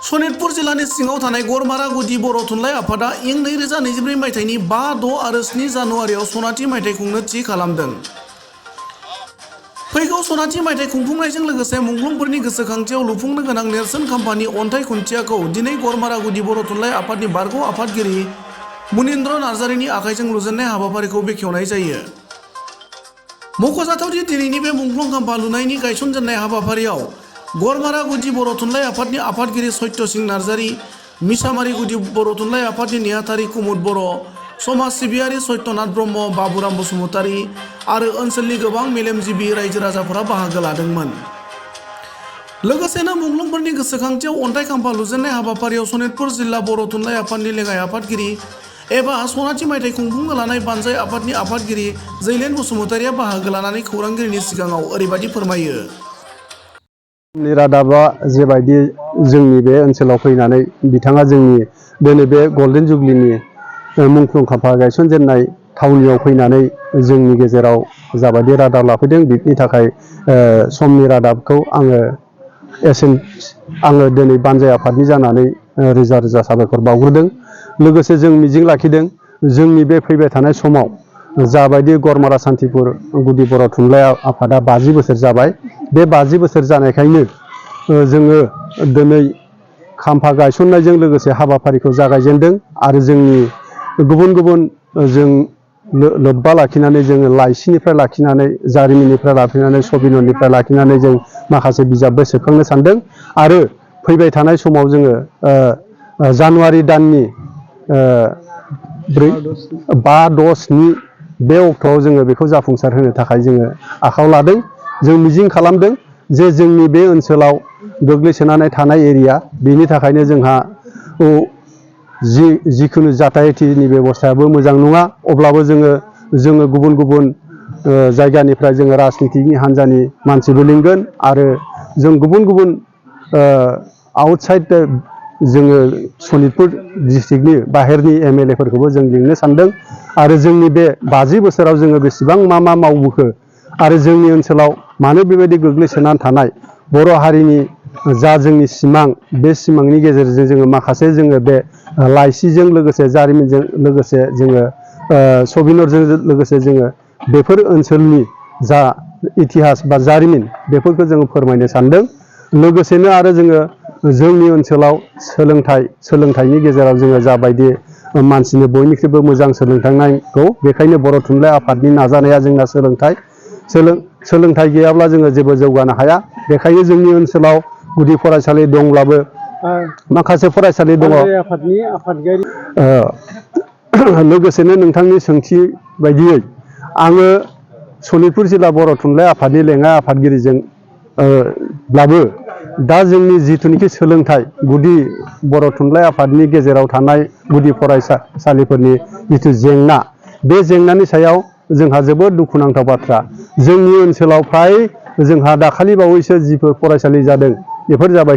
सनितपुर जिल्लानि सिङाव थानाय गरमारा गुदि बर' थुनलाइ आफादा इं 2024 मायथाइनि 5, 6 आरो 7 जानुवारियाव सनाथि मायथाइ खुंनो थि खालामदों। फैगौ सनाथि मायथाइ खुंफुंनायजों लोगोसे मुंख्लंफोरनि गोसोखांथियाव लुफुंनो गोनां नेरसोन खाम्फानि अन्थाइ खुन्थियाखौ दिनै गरमारा गुदि बर' थुनलाइ आफादनि बारग' आफादगिरि मुनिन्द्र नार्जारिनि आखाइजों लुजेननाय हाबाफारिखौ बेखेवनाय जायो। मख'जाथावदि दिनैनि बे मुंख्लं खाम्फा लुनायनि गायसनजेननाय हाबाफारियाव गरमारा गुदि बर' थुनलाइ आफादनि आफादगिरि सत्य सिंह नार्जारि, मिसामारि गुदि बर' थुनलाइ आफादनि नेहाथारि कुमुद बर', समाज सिबियारि सत्यनाथ ब्रह्म, बाबुराम बसुमतारी आरो ओनसोलनि गोबां मेलेमजिबि रायजो राजाफोरा बाहागो लादोंमोन। लोगोसेनो मुंख्लंफोरनि गोसोखांथियाव अन्थाइ खाम्फा लुजेननाय हाबाफारियाव सनितपुर जिल्ला बर' थुनलाइ आफादनि लेङाइ आफादगिरि एबा सनाथि मायथाइ खुंफुंनो लानाय बानजाय आफादनि आफादगिरि जैलेन बसुमतारिया बाहागो लानानै खौरांगिरिनि सिगाङाव ओरैबायदि फोरमायो। रादाबा जेबायदि जोंनि बे ओनसोलाव फैनानै बिथाङा जोंनि दिनै बे गल्डेन जुबलिनि मुंख्लं खाम्फा गायसनजेननाय थावनियाव फैनानै जोंनि गेजेराव जाबायदि रादाब लाफैदों बिनि थाखाय समनि रादाबखौ आङो दिनै बानजाय आफादनि जानानै रोजा रोजा साबायखर बावग्रोदों। लोगोसे जों मिजिं लाखिदों जोंनि बे फैबाय थानाय समाव जाबायदि गरमारा सान्थिपुर गुदि बर' थुनलाइ आफादा 50 बोसोर जाबाय। बे 50 बोसोर जानायखायनो जोङो दिनै खाम्फा गायसननायजों लोगोसे हाबाफारिखौ जागायजेनदों आरो जोंनि गुबुन गुबुन जों लोब्बा लाखिनानै जोङो लाइसिनिफ्राय लाखिनानै जारिमिननिफ्राय लाखिनानै सबिनरनिफ्राय लाखिनानै जों माखासे बिजाबबो सेबखांनो सानदों आरो फैबाय थानाय समाव जोङो जानुवारि दाननि 5, 6, 7 बे अक्ट'आव जोङो बेखौ जाफुंसार होनो थाखाय जोङो आखायाव लादों। जों मिजिं खालामदों जे जोंनि बे ओनसोलाव गोग्लैसोनानै थानाय एरिया बेनि थाखायनो जोंहा जिखुनु जाथायथिनि बेबस्थायाबो मोजां नङा। अब्लाबो जोङो गुबुन गुबुन जायगानिफ्राय जोङो राजनितिनि हान्जानि मानसिबो लिंगोन आरो जों गुबुन गुबुन आउटसाइड जोङो सनितपुर डिस्ट्रिक्टनि बाहेरनि MLA फोरखौबो जों लिंनो सानदों आरो जोंनि बे 50 बोसोराव जोङो बेसेबां मा मावबोखो आरो जोंनि ओनसोलाव मानो बेबायदि गोग्लैसोनानै थानाय बर' हारिनि जा जोंनि सिमां बे सिमांनि गेजेरजों जोङो माखासे जोङो बे लाइसिजों लोगोसे जारिमिनजों लोगोसे जोङो सबिनरजों लोगोसे जोङो बेफोर ओनसोलनि जा इतिहास बा जारिमिन बेफोरखौ जोङो फोरमायनो सानदों। लोगोसेनो आरो जोङो जोंनि ओनसोलाव सोलोंथाइनि गेजेराव जोङो जाबायदि मानसिनो बयनिख्रुइबो मोजां सोलोंथाइ नांगौ बेखायनो बर' थुनलाइ आफादनि नाजानाया जोंना सोलोंथाइ गैयाब्ला जोङो जेबो जौगानो हाया। बेखायनो जोंनि ओनसोलाव गुदि फरायसालि दंब्लाबो माखासे फरायसालि दङ। लोगोसेनो नोंथांनि सोंथि बायदियै आङो सनितपुर जिल्ला बर' थुनलाइ आफादनि लेङाइ आफादगिरिजों ब्लाबो दा जोंनि जिथुनिखि सोलोंथाइ गुदि बर' थुनलाइ आफादनि गेजेराव थानाय गुदि फरायसालिफोरनि जिथु जेंना बे जेंनानि सायाव जोंहा जोबोद दुखुनांथाव बाथ्रा। जोंनि ओनसोलाव फ्राय जोंहा दाखालि बावैसो जिफोर फरायसालि जादों बेफोर जाबाय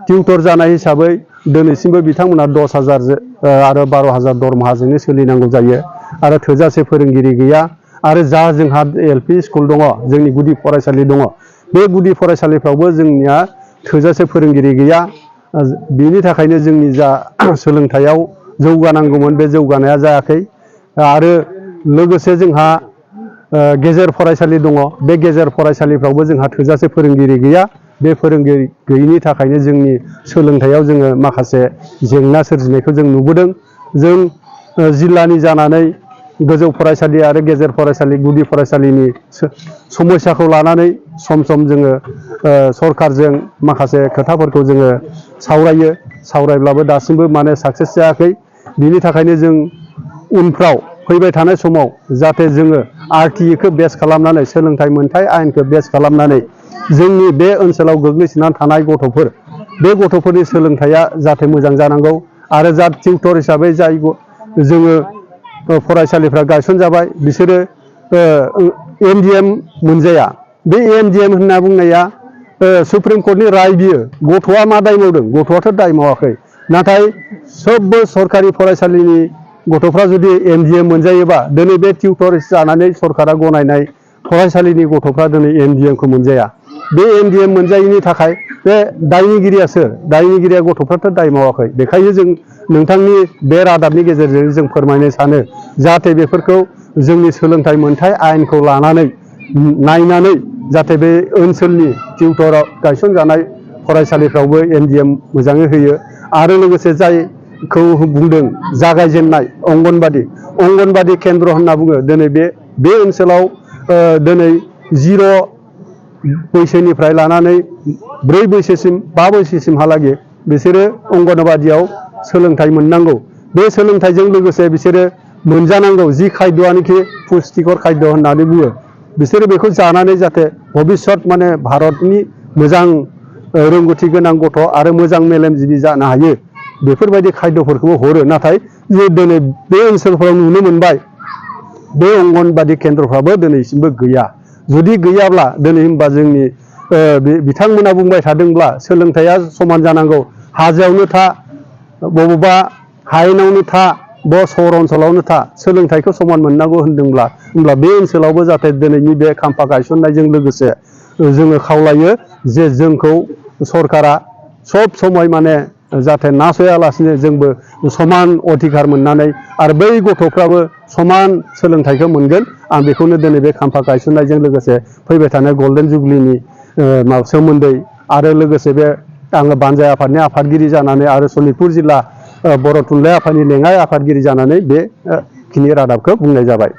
टिउटर जानाय हिसाबै दिनैसिमबो बिथांमोना 10,000 आरो 12,000 दरमाहाजोंनो सोलिनांगौ जायो आरो थोजासे फोरोंगिरि गैया आरो जोंहा LP स्कुल दङ, जोंनि गुदि फरायसालि दङ, बे गुदि फरायसालिफ्रावबो जोंनिया थोजासे फोरोंगिरि गैया। बिनि थाखायनो जोंनि जा सोलोंथाइयाव जौगानांगौमोन बे जौगानाया जायाखै आरो लोगोसे जोंहा गेजेर फरायसालि दङ। बे गेजेर फरायसालिफ्रावबो जोंहा थोजासे फोरोंगिरि गैया। बे फोरोंगिरि गैयिनि थाखायनो जोंनि सोलोंथाइयाव जोङो माखासे जेंना सोरजिनायखौ जों नुबोदों। जों जिल्लानि जानानै गोजौ फरायसालि आरो गेजेर फरायसालि गुदि फरायसालिनि समस्याखौ लानानै सम सम जोङो सरखारजों माखासे खोथाफोरखौ जोङो सावरायब्लाबो दासिमबो माने साक्सेस जायाखै। बिनि थाखायनो जों उनफ्राव फैबाय थानाय समाव जाहाथे जोङो RTE बेस खालामनानै सोलोंथाइ मोनथाय आयेनखौ बेस खालामनानै जोंनि बे ओनसोलाव गोग्लैसोनानै थानाय गथ'फोर बे गथ'फोरनि सोलोंथाइया जाहाथे मोजां जानांगौ आरो जा टिउटर हिसाबै जाय जोङो फरायसालिफ्रा गायसनजाबाय बिसोरो MDM मोनजाया। बे MDM होनना बुंनाया सुप्रिम कर्टनि राय बियो। गथ'आ मा दाय मावदों? गथ'आथ' दाय मावाखै। नाथाय सबबो सरकारि फरायसालिनि गथ'फ्रा जुदि MDM मोनजायोबा दिनै बे टिउटर जानानै सरकारा गनायनाय फरायसालिनि गथ'फ्रा दिनै MDMखौ मोनजाया। बे NDM मोनजायैनि थाखाय बे दायनिगिरिया सोर? दायनिगिरिया गथ'फ्राथ' दाय मावाखै। बेखायनो जों नोंथांनि बे रादाबनि गेजेरजों जों फोरमायनो सानो जाहाथे बेफोरखौ जोंनि सोलोंथाइ मोनथाय आयेनखौ लानानै नायनानै जाहाथे बे ओनसोलनि टिउटराव गायसनजानाय फरायसालिफ्रावबो NDM मोजाङै होयो आरो लोगोसे जायखौ बुंदों जागायजेननाय अंगनबादि केन्द्र होनना बुङो दिनै बे ओनसोलाव दिनै 0 बैसोनिफ्राय लानानै 4 बैसोसिम 5 बैसोसिमहालागै बिसोरो अंगनबादियाव सोलोंथाइ मोननांगौ। बे सोलोंथाइजों लोगोसे बिसोरो मोनजानांगौ जि खायद'आनोखि पुष्टिकर खायद' होननानै बुङो। बिसोरो बेखौ जानानै जाहाथे भबिष्यत माने भारतनि मोजां रोंगौथि गोनां गथ' आरो मोजां मेलेमजिबि जानो हायो बेफोरबायदि खायद'फोरखौबो हरो। नाथाय जे दिनै बे ओनसोलफोराव नुनो मोनबाय बे अंगनबादि केन्द्रफ्राबो दिनैसिमबो गैया। जुदि गैयाब्ला दिनै होनबा जोंनि बिथांमोना बुंबाय थादोंब्ला सोलोंथाइया समान जानांगौ, हाजोआवनो था बबेबा हायेनावनो था सहर ओनसोलावनो था सोलोंथाइखौ समान मोननांगौ होनदोंब्ला होमब्ला बे ओनसोलावबो जाहाथे दिनैनि बे खाम्फा गायसननायजों लोगोसे जोङो खावलायो जे जोंखौ सरकारा सब समय माने जाहाथे नासयालासिनो जोंबो समान अधिकार मोननानै आरो बै गथ'फ्राबो समान सोलोंथाइखौ मोनगोन। आं बेखौनो दिनै बे खाम्फा गायसननायजों लोगोसे फैबाय थानाय गल्डेन जुबलिनि सोमोन्दै आरो लोगोसे बे आङो बानजाय आफादनि आफादगिरि जानानै आरो सनितपुर जिल्ला बर' थुनलाइ आफादनि लेङाइ आफादगिरि जानानै बेखिनि रादाबखौ बुंनाय जाबाय।